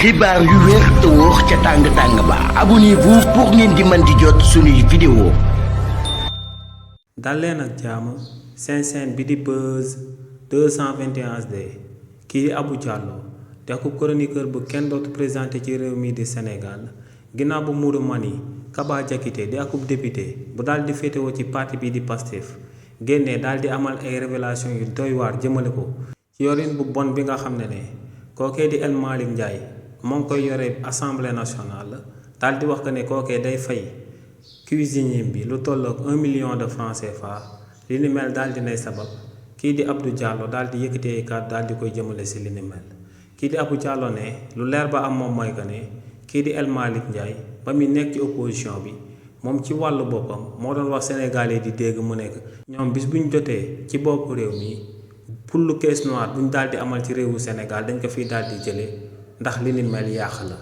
xibaar yu wér te wóor ca tàng ba abonnez-vous pour ngeen di mën di jot suñuy vidéo. dal leen ak jàmm seen chaîne bi di Buzz 221 HD kii di Abou Diallo te akub chroniqueur bu kenn dootu présenté ci réew mi di Sénégal ginnaaw bu Modou Mani Kaba Diakité di akub député bu daal di féetewoo ci parti bi di Pastef génnee daal di amal ay révélation yu doy waar jëmale ko ci yorin bu bon bi nga xam ne kookee di El Malick Ndiaye moo ngi koy yore assemblée nationale daal di wax que ne kookee day fay cuisinier bi lu tolloog 1 million de francs CFA li ni mel daal di nay sabab kii di Abdou Diallo daal di yëkkati ay kàddu daal di koy jëmale si li ni mel kii di Abou Diallo ne lu leer ba am moom mooy que ne kii di El Malick Ndiaye ba muy nekk ci opposition bi moom ci wàllu boppam moo doon wax sénégalais di dégg mu nekk ñoom bis bu ñu jotee ci boppu réew mi pour lu caisse noire bu ñu daal di amal ci réewu Sénégal dañ ko fiy daal di jëlee ndax li ni mel yàq la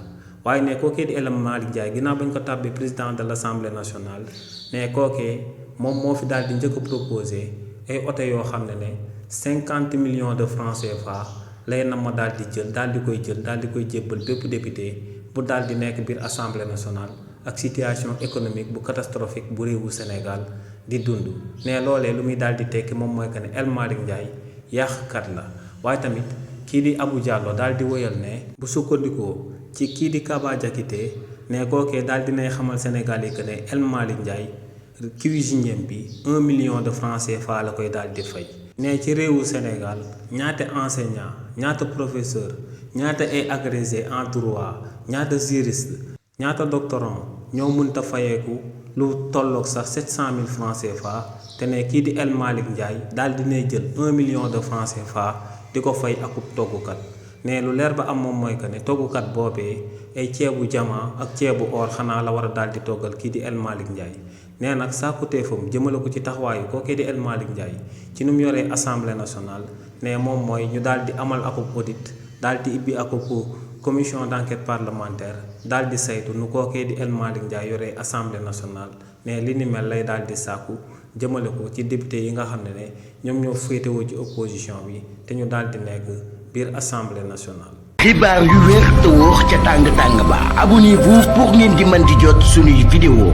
waaye ne kookee di El Malick Ndiaye ginnaaw bañ ko tàbbee président de l' assemblée nationale ne kookee moom moo fi daal di njëkk a proposé ay oto yoo xam ne 50 millions de francs CFA lay na ma daal di jël daal di koy jébbal bépp député bu daal di nekk biir assemblée nationale ak situation économique bu catastrophique bu réewu Sénégal di dund ne loolee lu muy daal di tekki moom mooy que ne El Malick Ndiaye yàqkat la waaye tamit kii di Abou Diallo daal di woyal ne bu sukkandikoo ci kii di Kaba Diakité ne kookee daal dinay xamal Sénégal yi que ne El Malick Ndiaye cuisinier bi 1 million de francs CFA la koy daal di fay. ne ci réewu Sénégal ñaata enseignant ñaata professeur ñaata ay agrégé en droit ñaata juriste ñaata doctorant ñoo mënta fayeeku lu tolloog sax 700 000 francs CFA te ne kii di El Malick Ndiaye daal dinay jël 1 million de francs CFA di ko fay akub toggukat ne lu leer ba am moom mooy que ne toggukat boobee ay ceebu jamaa ak ceebu or xanaa la war a daal di toggal kii di El Malick Ndiaye nee nag sàkkuteefam jëmale ko ci taxawaayu kookee di El Malick Ndiaye ci nu mu yoree assemblée nationale ne moom mooy ñu daal di amal akub audit daal di ibbi akub commission d' enquête parlementaire daal di saytu nu kookee di El Malick Ndiaye yoree assemblée nationale ne li ni mel lay daal di sàkku jëmale ko ci député yi nga xam ne ñoom ñoo féetewoo ci opposition bi te ñu daal di nekk biir assemblée nationale. xibaar yu wér te wóor ca tàng ba abonnez-vous pour ngeen di mën di jot suñuy vidéo.